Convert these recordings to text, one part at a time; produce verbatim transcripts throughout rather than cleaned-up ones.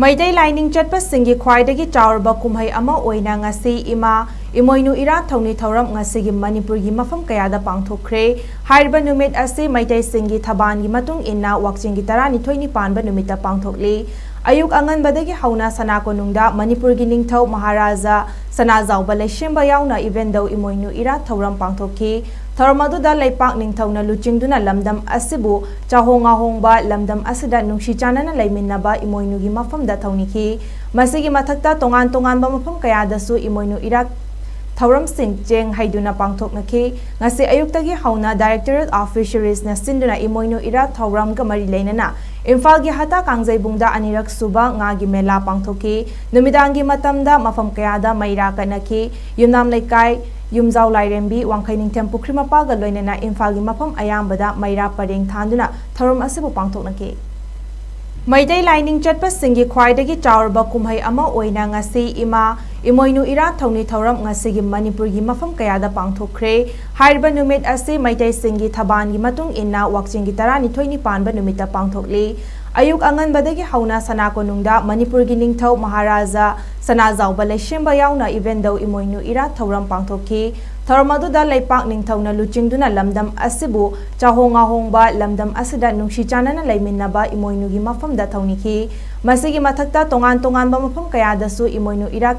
ꯃꯩꯇꯩ ꯂꯥꯏꯅꯤꯡ ꯆꯠꯄꯁꯤꯡꯒꯤ ꯈ꯭ꯋꯥꯏꯗꯒꯤ ꯆꯥꯎꯔꯕ ꯀꯨꯝꯍꯩ ꯑꯃ ꯑꯣꯏꯅ ꯉꯁꯤ ꯏꯃꯥ ꯏꯃꯣꯏꯅꯨ ꯏꯔꯥꯠ ꯊꯧꯅꯤ ꯊꯧꯔꯝ ꯉꯁꯤꯒꯤ ꯃꯅꯤꯄꯨꯔꯒꯤ ꯃꯐꯝ ꯀꯌꯥꯗ ꯄꯥꯡꯊꯣꯛꯈ꯭ꯔꯦ꯫ ꯍꯥꯏꯔꯤꯕ ꯅꯨꯃꯤꯠ ꯑꯁꯤ ꯃꯩꯇꯩꯁꯤꯡꯒꯤ ꯊꯕꯥꯟꯒꯤ ꯃꯇꯨꯡ ꯏꯟꯅ ꯋꯥꯛꯆꯤꯡꯒꯤ ꯇꯔꯥꯅꯤꯊꯣꯏꯅꯤ ꯄꯥꯟꯕ ꯅꯨꯃꯤꯠꯇ ꯄꯥꯡꯊꯣꯛꯂꯤ꯫ ꯑꯌꯨꯛ ꯑꯉꯟꯕꯗꯒꯤ ꯍꯧꯅ ꯁꯅꯥ ꯀꯣꯅꯨꯡꯗ ꯃꯅꯤꯄꯨꯔꯒꯤ ꯅꯤꯡꯊꯧ ꯃꯍꯥꯔꯥꯖꯥ ꯁꯅꯥꯖꯥꯎꯕ ꯂꯩꯁꯦꯝꯕ ꯌꯥꯎꯅ ꯏꯕꯦꯟꯗꯧ ꯏꯃꯣꯏꯅꯨ ꯏꯔꯥꯠ ꯊꯧꯔꯝ ꯄꯥꯡꯊꯣꯛꯈꯤ꯫ ꯊꯧꯔꯝ ꯑꯗꯨꯗ ꯂꯩꯄꯥꯛ ꯅꯤꯡꯊꯧꯅ ꯂꯨꯆꯤꯡꯗꯨꯅ ꯂꯝꯗꯝ ꯑꯁꯤꯕꯨ ꯆꯥꯍꯣꯡ ꯉꯥꯍꯣꯡꯕ, ꯂꯝꯗꯝ ꯑꯁꯤꯗ ꯅꯨꯡꯁꯤ ꯆꯥꯟꯅꯅ ꯂꯩꯃꯤꯟꯅꯕ ꯏꯃꯣꯏꯅꯨꯒꯤ ꯃꯐꯝꯗ ꯊꯧꯅꯤꯈꯤ꯫ ꯃꯁꯤꯒꯤ ꯃꯊꯛꯇ ꯇꯣꯉꯥꯟ ꯇꯣꯉꯥꯟꯕ ꯃꯐꯝ ꯀꯌꯥꯗꯁꯨ ꯏꯃꯣꯏꯅꯨ ꯏꯔꯥꯠ ꯊꯧꯔꯝꯁꯤꯡ ꯆꯦꯡ ꯍꯩꯗꯨꯅ ꯄꯥꯡꯊꯣꯛꯅꯈꯤ꯫ ꯉꯁꯤ ꯑꯌꯨꯛꯇꯒꯤ ꯍꯧꯅ Directorate of Fisheries ꯅ ꯁꯤꯟꯗꯨꯅ ꯏꯃꯣꯏꯅꯨ ꯏꯔꯥꯠ ꯊꯧꯔꯝꯒ ꯃꯔꯤ ꯂꯩꯅꯅ ꯏꯝꯐꯥꯜꯒꯤ ꯍꯇꯥ ꯀꯥꯡꯖꯩꯕꯨꯡꯗ ꯑꯅꯤꯔꯛ ꯁꯨꯕ ꯉꯥꯒꯤ ꯃꯦꯂꯥ ꯄꯥꯡꯊꯣꯛꯈꯤ꯫ ꯅꯨꯃꯤꯗꯥꯡꯒꯤ ꯃꯇꯝꯗ ꯃꯐꯝ ꯀꯌꯥꯗ ꯃꯩꯔꯥ ꯀꯠꯅꯈꯤ꯫ ꯌꯨꯝꯅꯥꯝ ꯂꯩꯀꯥꯏ, ꯌꯨꯝꯖꯥꯎ ꯂꯥꯏꯔꯦꯝꯕꯤ, ꯋꯥꯡꯈꯩ ꯅꯤꯡꯊꯦꯝ ꯄꯨꯈ꯭ꯔꯤ ꯃꯄꯥꯜꯒ ꯂꯣꯏꯅꯅ ꯏꯝꯐꯥꯜꯒꯤ ꯃꯐꯝ ꯑꯌꯥꯝꯕꯗ ꯃꯩꯔꯥ ꯄꯔꯦꯡ ꯊꯥꯟꯗꯨꯅ ꯊꯧꯔꯝ ꯑꯁꯤꯕꯨ ꯄꯥꯡꯊꯣꯛꯅꯈꯤ꯫ ꯃꯩꯇꯩ ꯂꯥꯏꯅꯤꯡ ꯆꯠꯄꯁꯤꯡꯒꯤ ꯈ꯭ꯋꯥꯏꯗꯒꯤ ꯆꯥꯎꯔꯕ ꯀꯨꯝꯍꯩ ꯑꯃ ꯑꯣꯏꯅ ꯉꯁꯤ ꯏꯃꯥ ꯏꯃꯣꯏꯅꯨ ꯏꯔꯥꯠ ꯊꯧꯅꯤ ꯊꯧꯔꯝ ꯉꯁꯤꯒꯤ ꯃꯅꯤꯄꯨꯔꯒꯤ ꯃꯐꯝ ꯀꯌꯥꯗ ꯄꯥꯡꯊꯣꯛꯈ꯭ꯔꯦ꯫ ꯍꯥꯏꯔꯤꯕ ꯅꯨꯃꯤꯠ ꯑꯁꯤ ꯃꯩꯇꯩꯁꯤꯡꯒꯤ ꯊꯕꯥꯟꯒꯤ ꯃꯇꯨꯡ ꯏꯟꯅ ꯋꯥꯛꯆꯤꯡꯒꯤ ꯇꯔꯥꯅꯤꯊꯣꯏꯅꯤ ꯄꯥꯟꯕ ꯅꯨꯃꯤꯠꯇ ꯄꯥꯡꯊꯣꯛꯂꯤ꯫ ꯑꯌꯨꯛ ꯑꯉꯟꯕꯗꯒꯤ ꯍꯧꯅ ꯁꯅꯥ ꯀꯣꯅꯨꯡꯗ ꯃꯅꯤꯄꯨꯔꯒꯤ ꯅꯤꯡꯊꯧ ꯃꯍꯥꯔꯥꯖꯥ ꯁꯅꯥꯖꯥꯎꯕ ꯂꯩꯁꯦꯝꯕ ꯌꯥꯎꯅ ꯏꯕꯦꯟꯗꯧ ꯏꯃꯣꯏꯅꯨ ꯏꯔꯥꯠ ꯊꯧꯔꯝ ꯄꯥꯡꯊꯣꯛꯈꯤ꯫ ꯊꯧꯔꯝ ꯑꯗꯨꯗ ꯂꯩꯄꯥꯛ ꯅꯤꯡꯊꯧꯅ ꯂꯨꯆꯤꯡꯗꯨꯅ ꯂꯝꯗꯝ ꯑꯁꯤꯕꯨ ꯆꯥꯍꯣꯡ ꯉꯥꯍꯣꯡꯕ, ꯂꯝꯗꯝ ꯑꯁꯤꯗ ꯅꯨꯡꯁꯤ ꯆꯥꯟꯅꯅ ꯂꯩꯃꯤꯟꯅꯕ ꯏꯃꯣꯏꯅꯨꯒꯤ ꯃꯐꯝꯗ ꯊꯧꯅꯤꯈꯤ꯫ ꯃꯁꯤꯒꯤ ꯃꯊꯛꯇ ꯇꯣꯉꯥꯟ ꯇꯣꯉꯥꯟꯕ ꯃꯐꯝ ꯀꯌꯥꯗꯁꯨ ꯏꯃꯣꯏꯅꯨ ꯏꯔꯥꯠ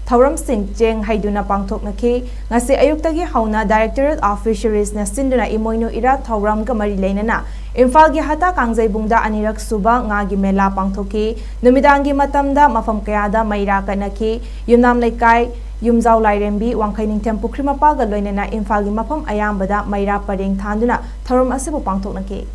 ꯊꯧꯔꯝꯁꯤꯡ ꯆꯦꯡ ꯍꯩꯗꯨꯅ ꯄꯥꯡꯊꯣꯛꯅꯈꯤ꯫ ꯉꯁꯤ ꯑꯌꯨꯛꯇꯒꯤ ꯍꯧꯅ Directorate of Fisheries ꯅ ꯁꯤꯟꯗꯨꯅ ꯏꯃꯣꯏꯅꯨ ꯏꯔꯥꯠ ꯊꯧꯔꯝꯒ ꯃꯔꯤ ꯂꯩꯅꯅ ꯏꯝꯐꯥꯜꯒꯤ ꯍꯇꯥ ꯀꯥꯡꯖꯩꯕꯨꯡꯗ ꯑꯅꯤꯔꯛ ꯁꯨꯕ ꯉꯥꯒꯤ ꯃꯦꯂꯥ ꯄꯥꯡꯊꯣꯛꯈꯤ꯫ ꯅꯨꯃꯤꯗꯥꯡꯒꯤ ꯃꯇꯝꯗ ꯃꯐꯝ ꯀꯌꯥꯗ ꯃꯩꯔꯥ ꯀꯠꯅꯈꯤ꯫ ꯌꯨꯝꯅꯥꯝ ꯂꯩꯀꯥꯏ, ꯌꯨꯝꯖꯥꯎ ꯂꯥꯏꯔꯦꯝꯕꯤ, ꯋꯥꯡꯈꯩ ꯅꯤꯡꯊꯦꯝ ꯄꯨꯈ꯭ꯔꯤ ꯃꯄꯥꯜꯒ ꯂꯣꯏꯅꯅ ꯏꯝꯐꯥꯜꯒꯤ ꯃꯐꯝ ꯑꯌꯥꯝꯕꯗ ꯃꯩꯔꯥ ꯄꯔꯦꯡ ꯊꯥꯟꯗꯨꯅ ꯊꯧꯔꯝ ꯑꯁꯤꯕꯨ ꯄꯥꯡꯊꯣꯛꯅꯈꯤ꯫